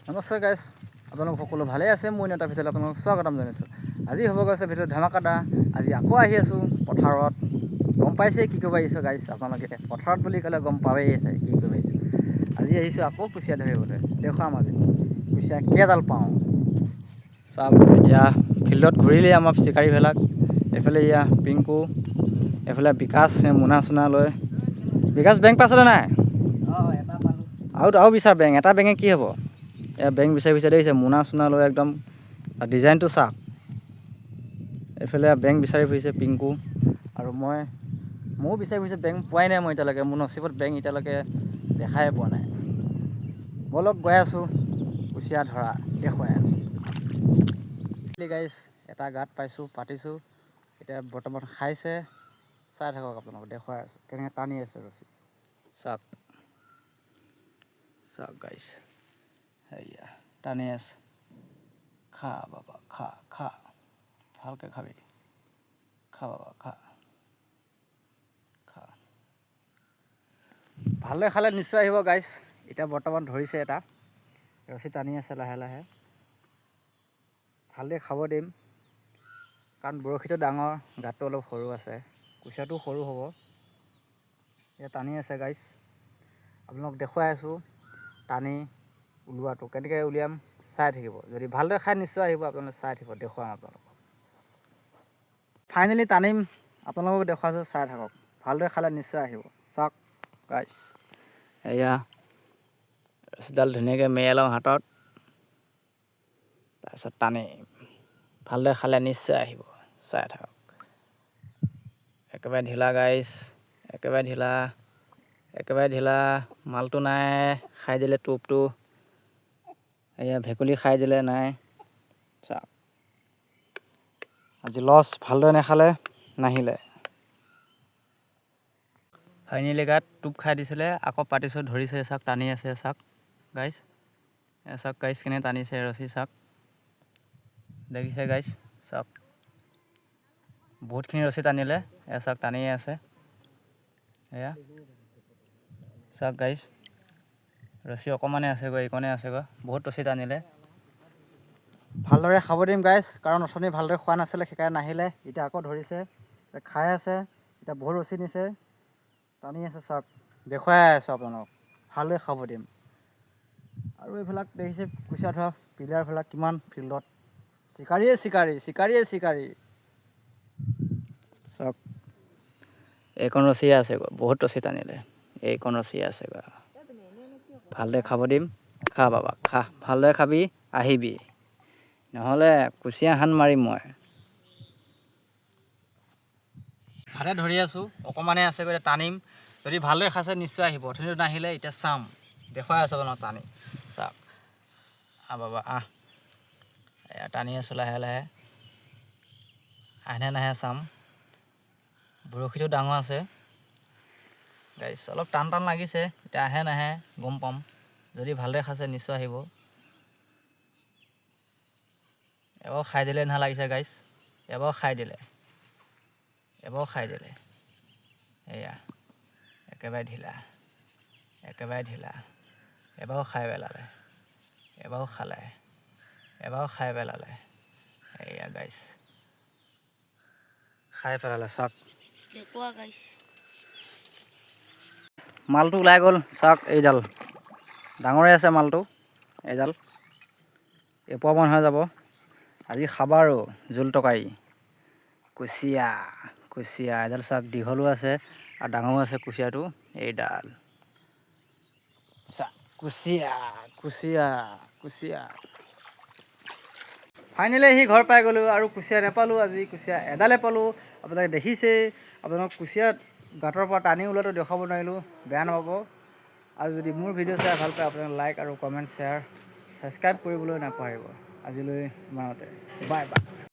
নমস্কাৰ গাইজ, আপোনালোক সকলো ভালেই আছে? মই এটা ভিডিঅ'ত আপোনালোকক স্বাগতম জনাইছোঁ। আজি হ'ব গৈছে ভিডিঅ' ধামাকাদা। আজি আকৌ আহি আছোঁ পথাৰত। গম পাইছে কি কৰিব আহিছোঁ গাইজ? আপোনালোকে পথাৰত বুলি ক'লে গম পাৱেই চাগে কি কৰিব আহিছোঁ। আজি আহিছোঁ আকৌ কুচিয়া ধৰিবলৈ। দেখুৱাম আজি কুচিয়া কেইডাল পাওঁ। চাওক, এতিয়া ফিল্ডত ঘূৰিলেই আমাৰ চিকাৰীবিলাক। এইফালে এয়া পিংকু, এইফালে বিকাশ মোনা চোনা লৈ। বিকাশ, বেং পাইছনে নাই? আৰু বিচাৰ বেং। এটা বেঙে কি হ'ব? এয়া বেং বিচাৰি বিচাৰি দেখিছে, মোনা চোনা লৈ একদম ডিজাইনটো চাওক। এইফালে বেং বিচাৰি ফুৰিছে পিংকু আৰু মই। ময়ো বিচাৰি ফুৰিছোঁ, বেং পোৱাই নাই মই এতিয়ালৈকে। মোৰ নচিবত বেং এতিয়ালৈকে দেখাই পোৱা নাই। ব'লক, গৈ আছোঁ, কুচিয়া ধৰা দেখুৱাই আছোঁ। গাইজ, এটা গাঁত পাইছোঁ, পাতিছোঁ। এতিয়া বৰ্তমান খাইছে। চাই থাকক, আপোনালোকক দেখুৱাই আছোঁ কেনেকৈ টানি আছে ৰছী। চাওক, চাওক গাইজ, সেয়া টানি আছে। খা বাবা, খা খা, ভালকৈ খাবি। খা বাবা, খা খা। ভালদৰে খালে নিশ্চয় আহিব গাইজ। এতিয়া বৰ্তমান ধৰিছে এটা, ৰছী টানি আছে লাহে লাহে। ভালদৰে খাব দিম, কাৰণ বৰশীটো ডাঙৰ, গাঁতটো অলপ সৰু আছে, কুচিয়াটো সৰু হ'ব। এতিয়া টানি আছে গাইজ, আপোনালোক দেখুৱাই আছোঁ টানি ওলোৱাটো। কেনেকৈ উলিয়াম চাই থাকিব। যদি ভালদৰে খাই নিশ্চয় আহিব। আপোনালোকে চাই থাকিব, দেখুৱাম আপোনালোকক। ফাইনেলি টানিম, আপোনালোকক দেখুৱাইছোঁ, চাই থাকক। ভালদৰে খালে নিশ্চয় আহিব। চাওক গাইজ, এয়া ৰছীডাল ধুনীয়াকৈ মেৰিয়াই লওঁ হাতত, তাৰপিছত টানিম। ভালদৰে খালে নিশ্চয় আহিব, চাই থাকক। একেবাৰে ঢিলা গাইজ, একেবাৰে ঢিলা, একেবাৰে ঢিলা। মালটো নাই, খাই দিলে টোপটো। এয়া ভেকুলী খাই দিলে, নাই। চাওক, আজি লছ। ভালদৰে নাখালে, নাহিলে। ফাইনেলি গাত টোপ খাই দিছিলে, আকৌ পাতিছোঁ, ধৰিছে। চাওক, টানি আছে। চাওক গাইজ, চাওক গাইজ, কেনে টানিছে ৰছী চাওক। দেখিছে গাইজ? চাওক, বহুতখিনি ৰছী টানিলে। এয়া চাওক, টানিয়ে আছে। এয়া চাওক গাইজ, ৰছী অকণমানে আছেগৈ, এইকণে আছেগৈ। বহুত ৰছী টানিলে। ভালদৰে খাব দিম গাইজ, কাৰণ অথনি ভালদৰে খোৱা নাছিলে, সেইকাৰণে নাহিলে। এতিয়া আকৌ ধৰিছে, খাই আছে। এতিয়া বহুত ৰছী নিছে, টানি আছে। চাওক, দেখুৱাই আছোঁ আপোনালোকক। ভালদৰে খাব দিম। আৰু এইবিলাক দেখিছে, কুচিয়া ধৰা প্লেয়াৰবিলাক কিমান ফিল্ডত। চিকাৰীয়ে চিকাৰী, চিকাৰীয়ে চিকাৰী। চাওক, এইকণ ৰছীয়ে আছেগৈ। বহুত ৰছী টানিলে, এইকণ ৰছীয়ে আছেগৈ। ভালদৰে খাব দিম। খা বাবা, খা, ভালদৰে খাবি, আহিবি, নহ'লে কুচিয়া হান মাৰিম মই। হাতে ধৰি আছোঁ, অকণমানে আছেগৈ। এতিয়া টানিম। যদি ভালদৰে খাইছে নিশ্চয় আহিব। অথনিটো নাহিলে, এতিয়া চাম। দেখুৱাই আছোঁ আপোনাক টানি। চাওক, আহ বাবা আহ। এয়া টানি আছোঁ লাহে লাহে। আহে নাহে চাম। বৰশীটো ডাঙৰ আছে গাইজ, অলপ টান টান লাগিছে। এতিয়া আহে নাহে গম পাম। যদি ভালদৰে খাইছে নিশ্চয় আহিব। এবাৰ খাই দিলে নিচিনা লাগিছে গাইজ। এবাৰ খাই দিলে, এবাৰ খাই দিলে। এয়া একেবাৰে ঢিলা, একেবাৰে ঢিলা। এবাৰো খাই পেলালে, এবাৰো খালে, এবাৰো খাই পেলালে। এয়া গাইজ, খাই পেলালে, চাওক। দেখুৱা গাইছ। মালটো ওলাই গ'ল। চাওক, এইডাল ডাঙৰে আছে মালটো। এইডাল এপোৱামান হৈ যাব। আজি খাবা আৰু জোল তৰকাৰী কুচিয়া। কুচিয়া এডাল চাওক, দীঘলো আছে আৰু ডাঙৰো আছে কুচিয়াটো। এইডাল চাওক, কুচিয়া, কুচিয়া, কুচিয়া। ফাইনেলি আহি ঘৰ পাই গ'লোঁ আৰু কুচিয়া নাপালোঁ আজি। কুচিয়া এডালে পালোঁ, আপোনালোকে দেখিছেই। আপোনালোক কুচিয়া গাঁতৰ পৰা টানি ওলোৱাটো দেখুৱাব নোৱাৰিলোঁ, বেয়া নাপাব। আৰু যদি মোৰ ভিডিঅ' চাই ভাল পায়, আপোনালোকে লাইক আৰু কমেণ্ট, শ্বেয়াৰ, ছাবস্ক্ৰাইব কৰিবলৈ নাপাহৰিব। আজিলৈ ইমানতে, বাই বাই।